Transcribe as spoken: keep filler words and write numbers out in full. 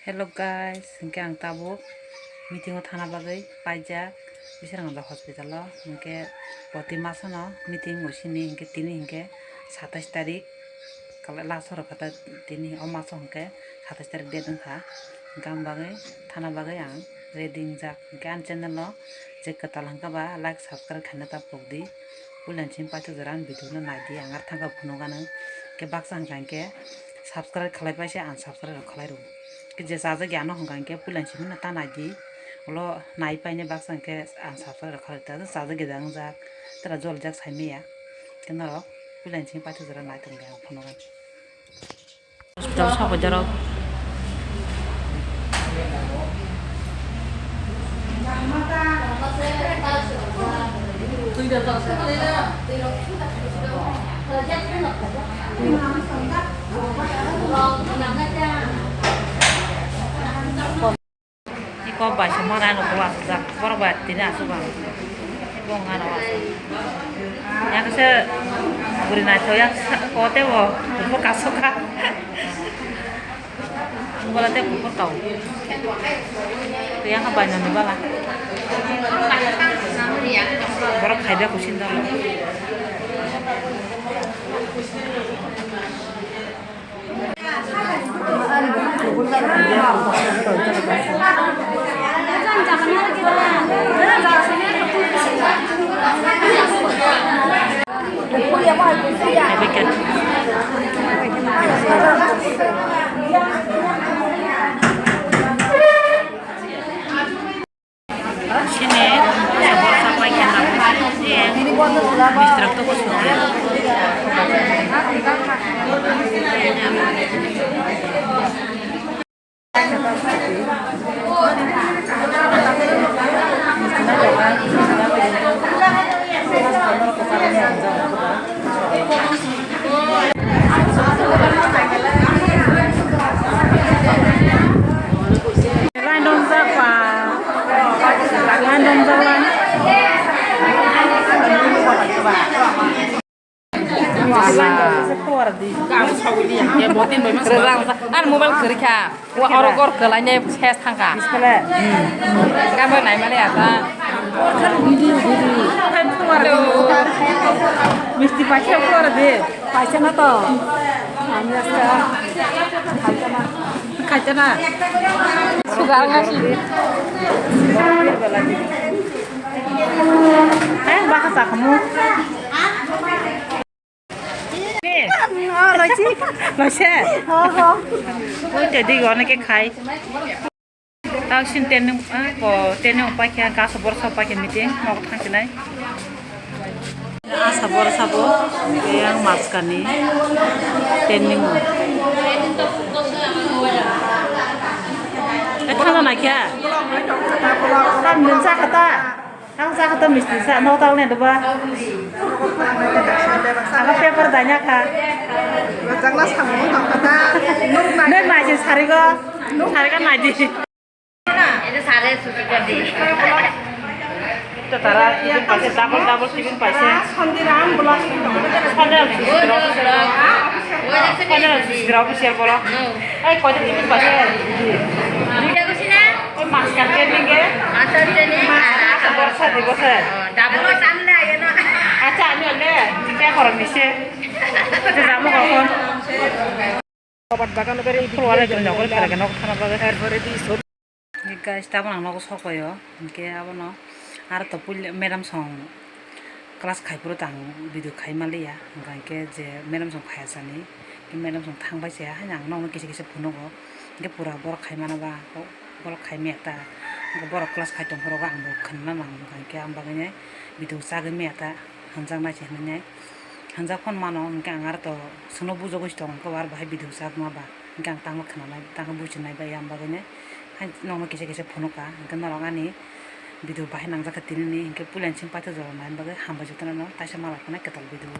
Hello guys, hinkhe ang tabuk meeting o thana bagwi paijak Bisramganj hospital o, hinkhe poti masono meeting bo sini, hinkhe tini hinkhe satais tarik, kala last horo kata tini o maso hinkhe satais tarik date wngkha, hinkhe ang bagwi thana bagwi ang ready wngjak, hinkhe ani channel o je kwtal hinkhe ba like subscribe khaina ta pokdi. Puila ni simi paithak jora ang video no naidi, ang ar thangkha phunukgano. Khe baksa hwnkha hinkhe subscribe khlai paisa, unsubscribe rok khlai rw. Khe je chajak ya ano hwnkha hinkhe puila ni simi no ta naidi. Ulo nai paine baksa hinkhe unsubscribe rok khlai rw. Chajak ya da wngjak, tera jolijak sai maya. Khe norok puila ni simi paithak jora nai tongdi ang phunukgano. Hospital sokoi jorok. Iko bai se mora no ko asuk jak, borok bai tini asuk ang. Bong ano asuk. Yang se buri naithok yang sa-, kote bo, bo kasoka. Bola te kukur tau. Yang bai nani bala. Borok khaida kusin dalo. Sini, borsa pai khe nang. Misrok to kusu. Line dongjak ba. Line dongjak line. Line dongjak, kuar di. Rwjak, ang mobile kwrwi kha. Wa oro gor kwlainai ses thangkha. Biskale. Gamo naimani ata. Misti paisa kuar di. Paisa na to. Khaitana. Sugar nga si. Eh, baka sa kamu. Loise. Oi, te digo, oneke khai. Tao sin ten nung, ah, ko ten nung paikha, kaso borsa paikha meeting, nogo thang sinai. Asa borsa bo, yang maskani, ten nung. Eh, thana naikha. Tam nung sakata. Ang sa kha to misti sa, no ta ne doba. Ang paper danya kha. Rwchapna samung tong kha ta. Nuk nai. Nuk nai se sarigo. Sarigo nai di. Itu sare susu ka di. To tara tiffin paise, double double tiffin paise. Sandiram block. Sandiram susu official. Sandiram susu official bolo. Ai, koi tiffin paise. Duita gusi na? Oi, maskar training ge? Maskar training, ah, ah, ah. Borsa di bosa. Oh, double. Acha, ami ole, kya korom nise? Acha, jamu kokon. Obat bagan beri. Keluar aja, nyawa kali kerja nok thana bagai. Erpore di sot. Guys, tabon ang nogo sokoyo, hingke abono aro to puila madam song. Class khai phuru tang video khai maliya, hingka hingke je madam song phaiya sani, hingke madam song thang bai se, haino ang nokno kisa kisa phunugo, hingke pura borok khai mano ba, borok khai maya ta, hingke borok class khai tong phuru ang bo khwnna nango, hingka hingke ang bagwi nai video chagwi maya ta, hamjak nai se hinwi nai, hamjak phano mano, hingke ang aro to chwngno bujogoi se tongo, hingke bo aro bahai video chagma ba, hingke ang tangma khwnanai, tangma bujinai ba, yang bagwi nai, hai nokno kisa kisa phunukha, hingke norok ani. Video bahai nangjak kha tini ni, hinkhe puila ni simi paithak jora nai bagwi hambai jotono no taisa ma lai phano kwtal video o.